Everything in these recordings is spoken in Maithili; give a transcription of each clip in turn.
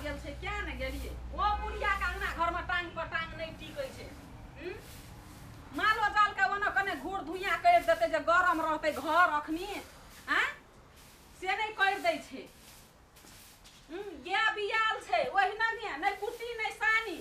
गेल छै क्या ने गेलियै। ओ बुढ़िया के अंगना घर में टांग पर टांग नहीं टिकै छै। मालो जाल के ओना कने घूर धुइया करि देतै जे गरम रहतै घर अखनी, आँ से नहि करि दै छै। गाय बियाल छै ओहिना नहि कुट्टी नहि सानी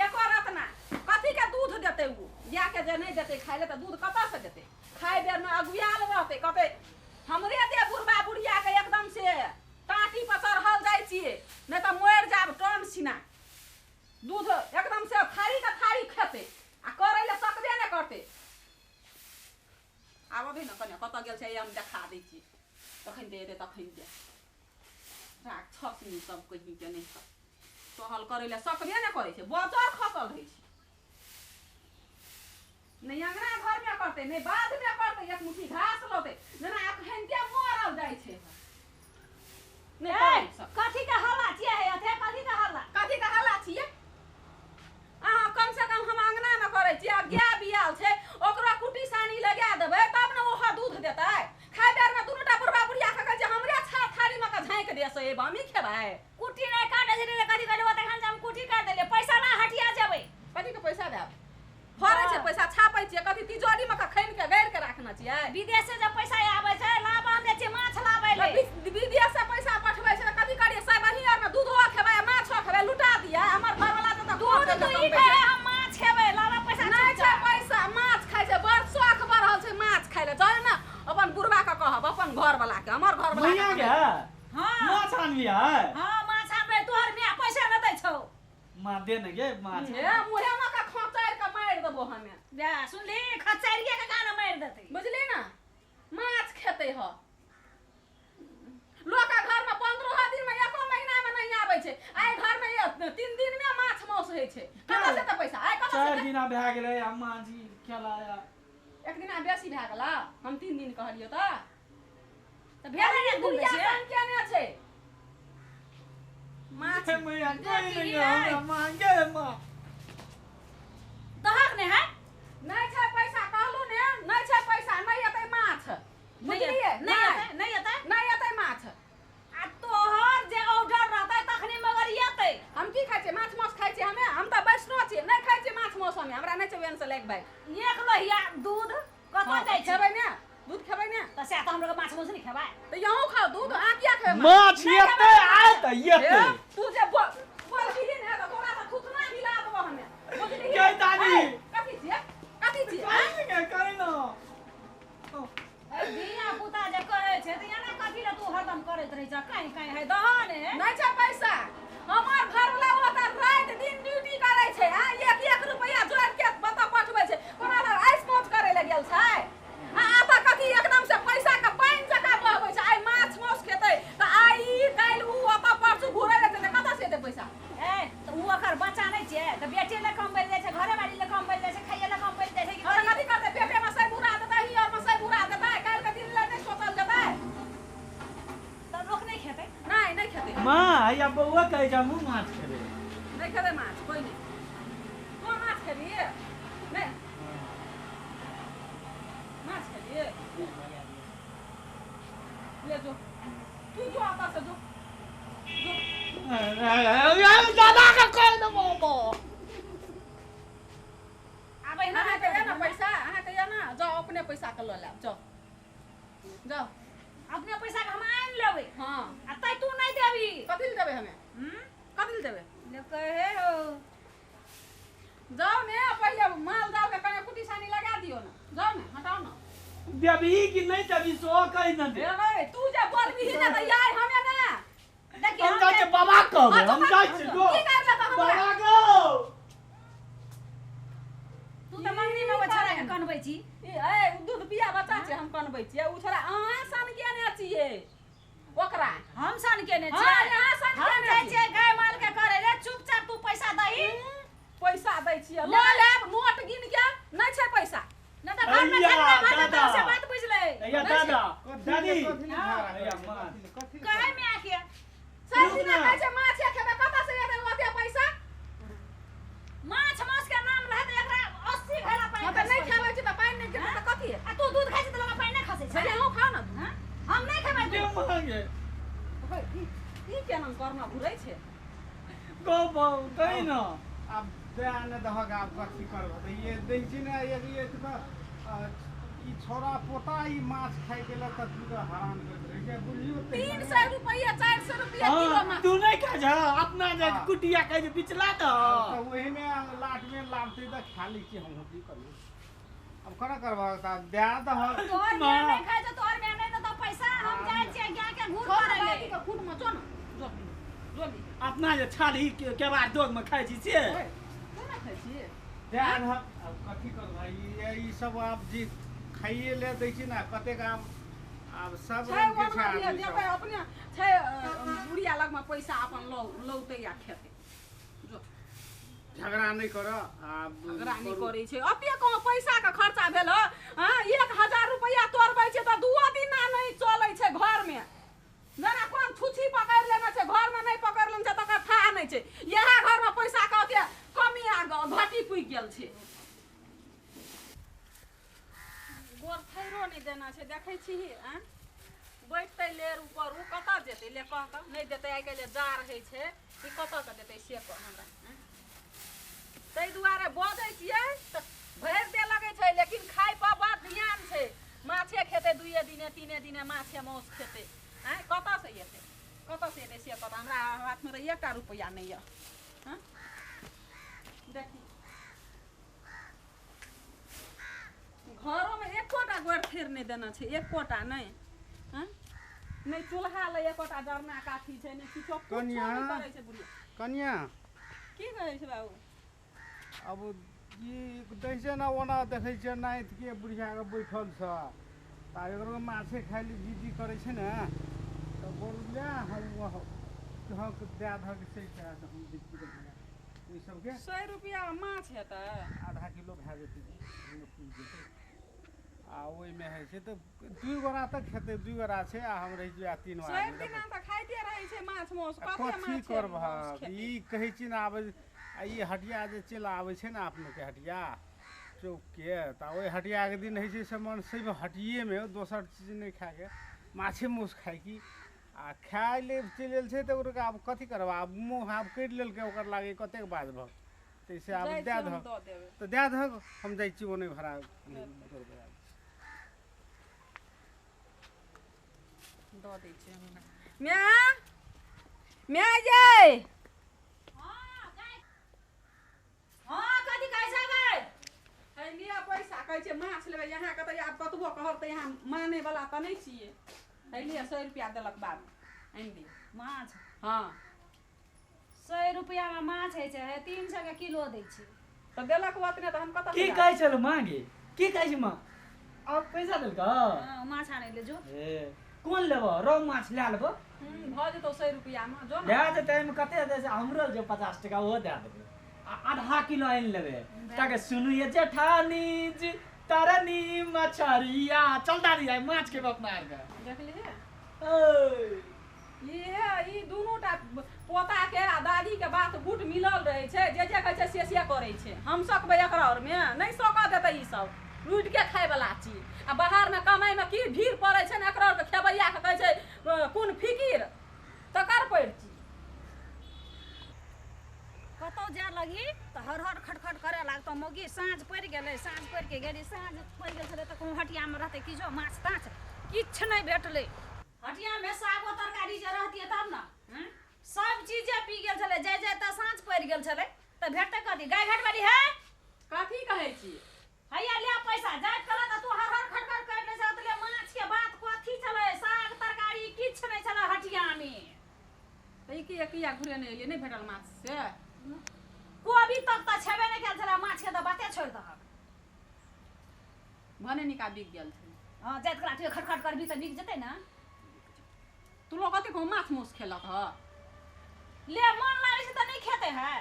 एको रतना। कथी के दूध देतै ओ? गाय के जे नहि देतै खाय ले तऽ दूध कतऽ से देतै? खाय बेर में अगुआल रहतै, कहतै हमरे दे बुढ़बा बुढ़िया के एकदम से टाँटी पर चढ़ल जाइ छियै, नहि तऽ मरि जायब टन छिना। दूध एकदम से थारी के थारी खेतै आ करै लए सकबे नहि करतै। आब अभी ने कने कतऽ गेल छै हम देखा दै छी, तखन ते एतै तखन ते राक्षसनी सब कहीं के नहि सब टहल करै लए सकबे नहि करै छै, बजर खसल रहै छै। नहि अंगना घर में करतै नहि बाध में करतै, एक मुट्ठी घास लौतै जेना अखन ते मरल जाइ छै। कथी के हल्ला छियै हे? अथे कथी के हल्ला? कथी के हल्ला छियै? अहाँ कम से कम हम अंगना में करै छियै, आ गाय बियाल छै ओकरो कुट्टी सानी लगा देबै तब ने ओहो दूध देतै। खाय बेर में दुनूटा बुढ़बा बुढ़िया के कहै छै हमरे थारी में के झाँकि दे से हमही खेबै। कुट्टी नहि काटै छै तऽ कथी कहलियै? तखन हम कुट्टी काटि देलियै, पैसा ना हटिया जेबै। कथी के पैसा देब? फरै छै पैसा छापै छियै कथी तिजोरी में के खैन के गाड़ि के राखने छियै? विदेश से जब पैसा आबै छै लाबऽ हम जाइ छियै माछ लाबै ले। विदेश से पैसा पठबै छै तऽ कथी करियै? सब अही आर में दूधो खेबै माछो खेबै लुटा दिया। हमर घरवाला तऽ दूध तू ई खाय, हम माछ खेबै, लाबऽ पैसा। नहि छै पैसा, माछ खाइ छै, बड़ शौख बढ़ल छै माछ खाय ले। चल ने अपन बुढ़बा के कहब, अपन घरवाला के, हमर घरवाला के। हां माछ आनबी है? हां माछ आनबै, तोहर माय पैसा न दै छौ। माँ दे ने गे माछ। हे मुहे में का खचारि के मारि देबो हमे। बे सुनली, खचारिए के गाना मारि देतै, बुझली ना? माछ खेतै ह। लोक घर में 15 दिन में एको महीना में नहीं आबै छै, आइ घर में 3 दिन में माछ मांस होइ छै। कतऽ से तऽ पैसा आइ कतऽ से? 4 दिना भए गेलै अम्मा जी खेलाया। एक दिना बेसी भए गेला, हम 3 दिन कहलियो तऽ तऽ भेलै एक दिन बेसी। केने छै माछ मैया कोई नहीं हमरा मांगे माँ दहक ने है। नहीं छै पैसा कहलू ने, नहीं छै पैसा, नहीं एतै माछ, बुझलियै? नहीं एतै, नहीं एतै, नहीं एतै माछ। आ तोहर जे ऑर्डर रहतै तखनी मगर एतै। हम की खाइ छियै? माछ मांस खाइ छियै हमे? हम तऽ वैष्णव छियै, नहीं खाइ छियै माछ मांस हमे, हमरा नहीं छै ओहन से लाइक भाई। एक लोहिया दूध कतऽ जाइ छै? खेबै ने दूध, खेबै ने तऽ सएह तऽ हमरो माछ मांस नहीं खेबै तऽ यहूँ खाउ दूध। अहाँ किया खेबै माछ? एतै आय तऽ एतै। तू जे बोलबिही ने तऽ तोरा तऽ थुथना हिला देबो हमे, बुझलिही? के दादी कथी छियै? कथी छियै? करै न धिया पुता जे कहै छै तऽ एना कथी लए तू हरदम करैत रहै छ? कहीं कहीं है दह ने। नहि छै पैसा। हमर घरवाला ओतऽ राति दिन ड्यूटी करै छै, आ एक एक रुपैआ जोड़ि के बता पठबै छै। कोना आइस मौज करै लए गेल छै? आ एतऽ कथी एकदम से पैसा के पानि जकाँ बहबै छै। आइ माछ मांस खेतै तऽ आइ ई काल्हि उ, ओतऽ परसू घुरै लए जेतै, कतऽ से एतै पैसा? ए तऽ उ ओकर बच्चा नहि छियै तऽ बेटे लए कमबै जाइ छै, घरे बाड़ी लए कमबै जाइ छै, खाइए लए कमबै जाइ छै। कथी करतै? पेटे में सै बुरा देतै, ही और में सै बुरा देतै, काल्हि के दिन लए नहि सोचल जेतै तऽ लोक नहि खेतै? नहि नहि खेतै। माँ हैया बौआ कहै छै हमहूँ माछ खेबै। नहि खेबै माछ कोइ नहि। तू माछ खेबही? नहि माछ खेबही? ले जो तू, जो आता से जो जो। दादा के कह देबो। आब एहिना अहाँके यऽ ने पैसा? अहाँके यऽ ने? जाउ अपने पैसा के लऽ लेब, जाउ जाउ। अपने पैसा के हम आनि लेबै। हाँ आ तै तू नहि देबही। कथी लए देबै हमे? कथी लए देबै? ले कहे हो जाउ ने, पहिले माल जाल के कने कुटी सानी लगा दियौ ने, जाउ ने, हटाउ ने। देबही कि नहि देबही सेहो कहि ने दे। हे तू जे बोलबिही ने तऽ यार हमे ने देखिए हम जाइ छियै बाबा कहबै, हम जाइ छियै। की करले तऽ हमरा? बाबा गो तू तऽ मंगनी में छोड़ा के कनबै छी। ए दूध पिया बच्चा छै, हम कनबै छियै? उ छोड़ा अहाँ सन केने छियै ओकरा। हम सन केने हाँ, छियै? अहाँ सन हम केने जाइ छियै। छियै गाय माल के करे रे, चुपचाप तू पैसा दही। पैसा दै छियै लऽ लेब नोट गिन के। नहि छै पैसा। नहि तऽ घर में अय्या, झगड़ा भऽ जेतौ, दादा। से बात बुझि ले। हैया दादा दादी हैया माछ कहै में आके सब दिना कहै छै माछे खेबै, कतऽ से एतै ओते पैसा? माछ मांस के नाम रहत एकरा 80 घड़ा पानि। हम तऽ नहि खेबै छी तऽ पानि नहि गिरतै तऽ कथी? आ तू दूध खाइ छी तऽ लोक पानि नहि खसै छै? अहूँ खाउ ने दूध। हम नहि खेबै के दूध। मांगे? ई केना करना घुरै छै? कहबौ कही न। आब दए ने दहक, आब कथी करबह तऽ ये दै छी ने एक एक तऽ ई छौड़ा पोता ई माछ खाइ के लए ततबी के हरान करैत रहै छै, बुझियौ तऽ 300 रुपैआ 400 रुपैआ किलो हाँ, माछ। तू नहीं खाइ छ अपना जे हाँ। कुटिया कहै छै बिचला तऽ दह। ओहिमे लाटमे लाबतै तऽ खा लै छी हमहूँ, की करबै आब, कोना करबह तऽ आब दए दहक। तोहर माँ। माय नहि खाइ छौ, तोहर माय नहि देतौ पैसा, हम जाइ छियै गाय के घूर छोड़ करै ले। दादी के खूट में जो ना, जो जो ली। अपना जे छाली केबाड़ दोग में खाइ छी से। ओए, तू ना खाइ छी? दए दहक, आब कथी करबै, ई सब आब जे खाइए ले दै छी ने कतेक आब आब सब छै रंगके ओतना छै दिअ आदमी देबै सब। अपने छै बुढ़िया लगमे पैसा अपन लौ लौतै आ खेतै। जो झगड़ा नहि कर आब। झगड़ा नहि करै छै। अते कहाँ पैसा के खर्चा भेल हँ? 1000 रुपैआ तोड़बै छै तऽ 2 दिना नहि चलै छै घरमे। जेना कोन छुछी पकड़ि लेने छै घरमे, नहि पकड़ि लेने छै तकर थाह नहि छै। इएह घरमे पैसा के ओते कमी आ घटी पुगि गेल छै। गोर थैरो नहि देना छै, देखै छीही? आँय, बैठतै लेर ऊपर, ओ कतऽ जेतै? ले कह तऽ नहि देतै। आइ काल्हि जाड़ होइ छै, ई कतऽ के देतै से कह हमरा? आँय? ताहि दुआरे बजै छियै तऽ भरि दे लगै छै, लेकिन खाइ पर बड़ ध्यान छै। माछे खेतै 2 दिने 3 दिने माछे मासु खेतै। आँय, कतऽसँ एतै, कतऽसँ एतै से कतऽ? हमरा हाथमे तऽ 1टा रुपैआ नहि यऽ। हँ, देखी घरोमे एकोटा गोर फेर नहि देने छै, एकोटा नहि। हँ, नहि चूल्हा लए एकोटा जरना काठी छै, नहि किछो कुछो कनिया। नहि करै छै बुढ़िया। कनिया। की कहै छै बाबू? आब ई दै छै ने, ओना देखै छियै नातिके बुढ़ियाके बैठल छ तऽ एकरो माछे खाइ लए जिद्दी करै छै ने, तऽ बोल ले हम हक दए दहक से हम दै छी ओहि सबके। 100 रुपैआ माछ हेतै? आधा किलो भए जेतै, ओहिमे पुगि जेतै। आ ओहिमे होइ छै तऽ 2 गोरा तऽ खेतै, 2 गोरा छै आ हम रहै छियै आ 3 सभ आदमी। दिना तऽ खाइते रहै छै माछ मासु। आ कते कथी माछ करबह मासु खेतै? ई कहै छी ने, आबै आ ई हटिया जे चलि आबै छै ने अपनेके हटिया चौकके, तऽ ओहि हटियाके दिन होइ छै सामान सब हटियेमे, दोसर चीज नहि खायके, माछे मासु खाय की। आ खाय ले चलि आयल छै तऽ ओकरा आब कथी करब? आब मुँह आब करि लेलकै, ओकर लागै कतेक बाजबह, ताहिसँ आब जाइ दए छियै हम दहक। दऽ देबै। तऽ दए दहक, हम जाइ छी ओने भाड़ा दौड़बै। दऽ दै छियै हमरा। माय, माय यै। हाँ गाय, हाँ, कथी कहै छै गै? है लिअ पैसा, कहै छै माछ लेबै। अहाँके तऽ आब कतबो कहब तऽ यहाँ मानै वाला तऽ नहि छियै। है लिअ, 100 रुपैआ देलक बाबू, आनि दिअ। माछ? हँ। 100 रुपैआमे माछ होइ छै? 300 के किलो दै छै। तऽ देलक ओतने तऽ हम कतऽ की से कहै छलौ माँ गे? की कहै छै माँ? आब पैसा देलकौ? हाँ, माछ आनै ले जो। ए, कोन लेबो? रौ माछ लए लेबो। भऽ जेतौ 100 रुपैआमे, जो ने। लए जेतै, एहिमे कते दै छै? हमरो जे 50 टका ओहो दए देबै आ आधा किलो आनि लेबै। ताके सुनू ये जेठानी जी तरनी मछरिया। चल दादी, आइ माछ खेबै अपना आरके। देखलियै? ओय। इहे ई दुनू टा पोता के आ दादी के बात गुट मिलल रहै छै। जे जे कहै छै से से करै छै। हम सकबै एकरा आरमे? नहि सकऽ देतै। ई सब लूटि के खाय वाला चीज आ बाहर मे कमाइ मे की भीड़ पड़ै छै ने एकरा आरके खेबैया के कहै छै कोन फिकिर तकर पड़ि छी। कतहु जाय लगी तऽ हर हर खटखट करे लागतौ मौगी। साँझ पड़ि गेलै, साँझ पड़ि के गेली। साँझ पड़ि गेल छलै तऽ कहूँ हटियामे रहतै किछो माछ ताछ, किछु नहि भेटलै हटियामे। सागो तरकारी जे रहतियै तब ने। हँ? सब चीजे पी गेल छलै। जाय जाय तऽ साँझ पड़ि गेल छलै तऽ भेटतै कथी? गाय घाटवाली है। कथी कहै छी? हैया ले पैसा। जाइत कला तऽ तू हर हर खटखट कर लै छलै। माछ के बात कथी छलै, साग तरकारी किछु नहि छलै हटियामे। तऽ ई किया किया घुरे नहि एलियै? नहि भेटल माछ से? कोबी तक तऽ छेबे नहि कयल छलै, माछके तऽ बाते छोड़ि दहक। भने निका बिक गेल छै। हँ, जाइत कला तू खटखट करबी तऽ बिक जेतै ने। तू लोग कते कहूँ माछ मासु खेलक ह? ले, मन लागै छै तऽ नहि खेतै है।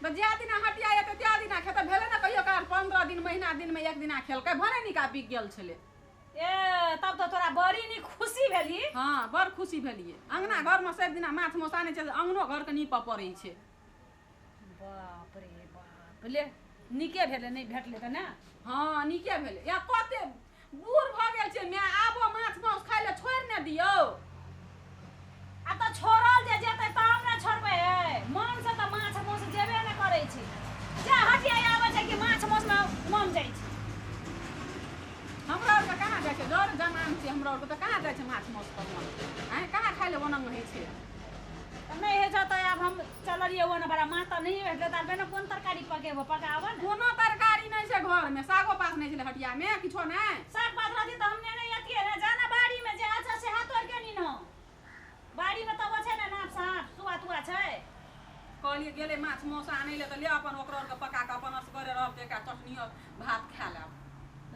तऽ ज्या दिना हटिया एतै त्या दिना खेतै। भेलै ने कहियो काल 15 दिन महीना दिनमे एक दिना खेलकै। भने निका बिक गेल छलै। ए, तब तऽ तोरा बड़ी नीक खुशी भेली। हँ, बड़ खुशी भेलियै। अङ्गना घरमे सब दिना माछ मासु आनै छै, अङ्गनो घरके नीपऽ पड़ै छै। बाप रे बाप, ले नीके भेलै नहि भेटलै तऽ ने। हँ, नीके भेलै। या कते बूढ़ भऽ गेल छै माय, आबो माछ मासु खाइ लए छोड़ि ने दियौ। आ तऽ छोड़ल जे जेतै तब ने छोड़बै। मन से तऽ माछ तऽ कहाँ जाइ छै माछ माउस पर मन? आँय, कहाँ खाइ लए ओनंग होइ छै? तऽ नहि होइ छौ तऽ आब हम चललियै ओने बड़ा माछ तऽ नहि भेटलै, तऽ आब कोन तरकारी पकेबो? पकाबऽ ने। कोनो तरकारी नहि छै घरमे, सागो पात नहि छलै हटियामे, किछो नहि। साग पात रहती तऽ हम नेने अतियै ने। जाना बाड़ीमे जे अच्छा से हाथ तोड़ि के नीनो बाड़ीमे, तब छै ने नाप साँप सुआ तुआ छै। कहलियै गेलै माछ माउस आनै लए तऽ ले अपन ओकरो आरके पका कऽ अपन असगरे रहब तऽ एकटा चटनी भात खा लेब।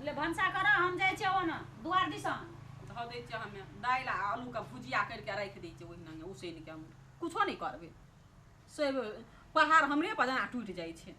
ले भनसा कर, हम जाइ छियै ओने दुआर दिसन। धऽ दै छियै हमे दालि आ आलूके भुजिया करिके राखि दै छियै ओहिना उसैन के, हम कुछो नहि करबै। से पहाड़ हमरे पर जेना टूटि जाइ छै।